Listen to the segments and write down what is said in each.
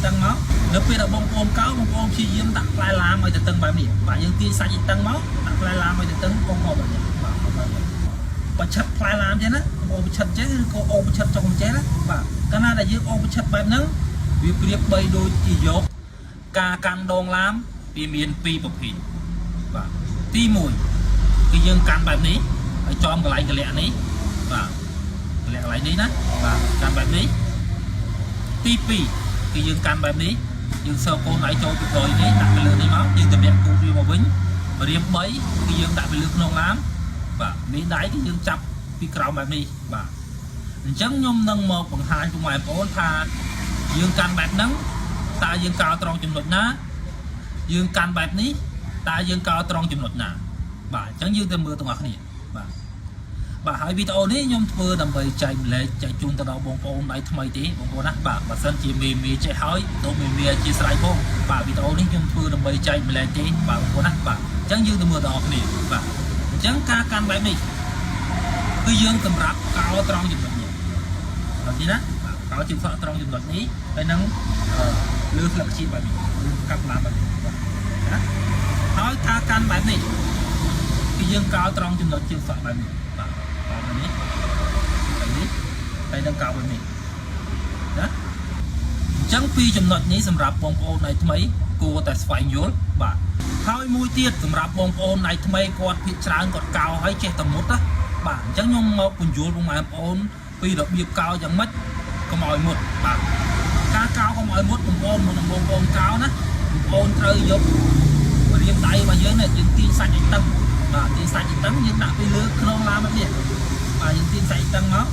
តឹងមកនៅពេលដែលបងប្អូនកោបងប្អូនព្យាយាមដាក់ផ្លែឡាមឲ្យទៅតឹងបែបនេះបាទយើងទាញសាច់ឲ្យតឹងមកដាក់ផ្លែឡាមឲ្យទៅតឹងបងប្អូនបែបនេះបាទបែបនេះ ប្រឆិតផ្លែឡាមចេះណាអូប្រឆិតចេះឬក៏អូប្រឆិតចុងចេះណាបាទកាលណាដែលយើងអូប្រឆិតបែបហ្នឹងវាប្រៀបបីដូចជាយកការកាន់ដងឡាមវាមានពីរប្រភេទបាទទី1គឺយើងកាន់បែបនេះហើយចំកន្លែងកលៈនេះបាទកលៈកន្លែងនេះណាបាទកាន់បែបនេះទី2គឺយើងកាន់បែបនេះយើងសើកូនដៃចូលពីក្រោយនេះដាក់ទៅលើនេះមកយើងតម្លាក់គូវាមកវិញរៀម3គឺយើងដាក់ទៅលើក្នុងឡាម បាទនេះដៃគឺយើងចាប់ពីក្រោមបែបនេះបាទអញ្ចឹងខ្ញុំនឹងមកបង្ហាញពុកម៉ែបងប្អូនថាយើងកាន់បែបហ្នឹងតើយើងកោត្រង់ចំណុចណាយើងកាន់បែបនេះតើយើងកោត្រង់ចំណុចណាបាទអញ្ចឹងយើងទៅមើលទាំងអស់គ្នាបាទបាទហើយវីដេអូនេះខ្ញុំធ្វើដើម្បីចែករំលែកចែកជូនទៅដល់បងប្អូនដៃថ្មីទេបងប្អូនណាបាទបើសិនជាមេមេចេះហើយទៅមេមេអធិស្ឋានផងបាទវីដេអូនេះខ្ញុំធ្វើដើម្បីចែករំលែកទេបាទបងប្អូនណាបាទអញ្ចឹងយើងទៅមើលទាំងអស់គ្នាបាទអញ្ចឹងការកាន់បែបនេះគឺយើងសម្រាប់កោត្រង់ចំណុចនេះដល់ទីណាបាទកោជើងសក់ត្រង់ចំណុចនេះហើយនឹងលើស្លឹកជីបែបនេះកាប់ឡានបែបនេះបាទណាហើយការកាន់បែបនេះគឺយើងកោត្រង់ចំណុចជើងសក់បែបនេះបាទកោបែបនេះបែបនេះហើយនឹងកោបែបនេះណាអញ្ចឹងពីចំណុចនេះសម្រាប់បងប្អូនដៃថ្មីគួរតែស្វែងយល់បាទហើយមួយទៀតសម្រាប់បងប្អូនដៃថ្មីគាត់ភាគច្រើនគាត់កោហើយចេះតែមុតណាបាទអញ្ចឹងខ្ញុំមកពន្យល់បងប្អូនពីរបៀបកោយ៉ាងម៉េចកុំឲ្យមុតបាទការកោកុំឲ្យមុតបងប្អូនមុននឹងបងប្អូនកោណាបងប្អូនត្រូវយករៀមដៃរបស់យើងនេះយើងទាញសាច់ឲ្យតឹងបាទទាញសាច់ឲ្យតឹងយើងដាក់ពីលើខ្នងឡាមនេះបាទយើងទាញសាច់ឲ្យតឹងមក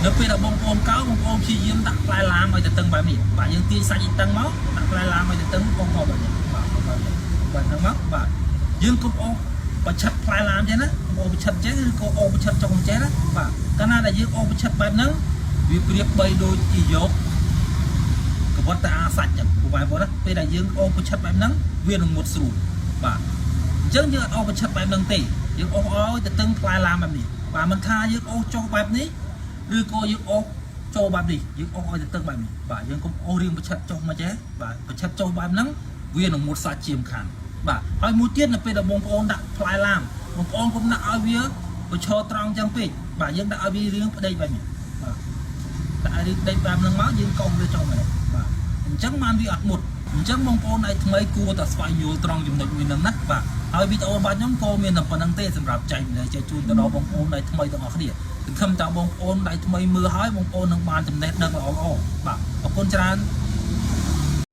នៅពេលដែលបងប្អូនកោបងប្អូនព្យាយាមដាក់ផ្លែឡាមឲ្យទៅតឹងបែបនេះបាទយើងទាញសាច់ឲ្យតឹងមកដាក់ផ្លែឡាមឲ្យទៅតឹងបងប្អូនបែបនេះបាទបែបនេះបែបហ្នឹងមកបាទយើងកុំអូប្រឆិតផ្លែឡាមចេះណាអូប្រឆិតចេះឬក៏អូប្រឆិតចុងចេះណាបាទកាលណាដែលយើងអូប្រឆិតបែបហ្នឹងវាប្រៀបបីដូចជាយកកវត្តទៅអាសាច់ចឹងបងប្អូនណាពេលដែលយើងអូប្រឆិតបែបហ្នឹងវានឹងមុតស្រួលបាទអញ្ចឹងយើងអត់អូប្រឆិតបែបហ្នឹងទេយើងអូឲ្យទៅតឹងផ្លែឡាមបែបនេះបាទមិនថាយើងអូចុះបែបនេះឬក៏យើងអូចូលបែបនេះយើងអូឲ្យទៅតឹងបែបនេះបាទយើងកុំអូរៀងប្រឆិតចុះមកចេះបាទប្រឆិតចុះបែបហ្នឹងវានឹងមុតសាច់ជាមខានបាទហើយមួយទៀតនៅពេលដែលបងប្អូនដាក់ផ្លែឡាមបងប្អូនកុំដាក់ឲ្យវាប្រឈរត្រង់ចឹងពេកបាទយើងដាក់ឲ្យវារៀងផ្ដេកបែបនេះបាទដាក់ឲ្យរៀងផ្ដេកបែបហ្នឹងមកយើងកុំវាចុះមកបាទអញ្ចឹងបានវាអត់មុតអញ្ចឹងបងប្អូនឯថ្មីគួរតែស្វែងយល់ត្រង់ចំណុចមួយហ្នឹងណាបាទហើយវីដេអូរបស់ខ្ញុំក៏មានតែប៉ុណ្្នឹងទេសម្រាប់ចែករំលែកចែកជូនទៅដល់បងប្អូនដៃថ្មីទាំងអស់គ្នាសង្ឃឹមថាបងប្អូនដៃថ្មីមើលហើយបងប្អូននឹងបានចំណេះដឹងល្អៗបាទអរគុណច្រើន។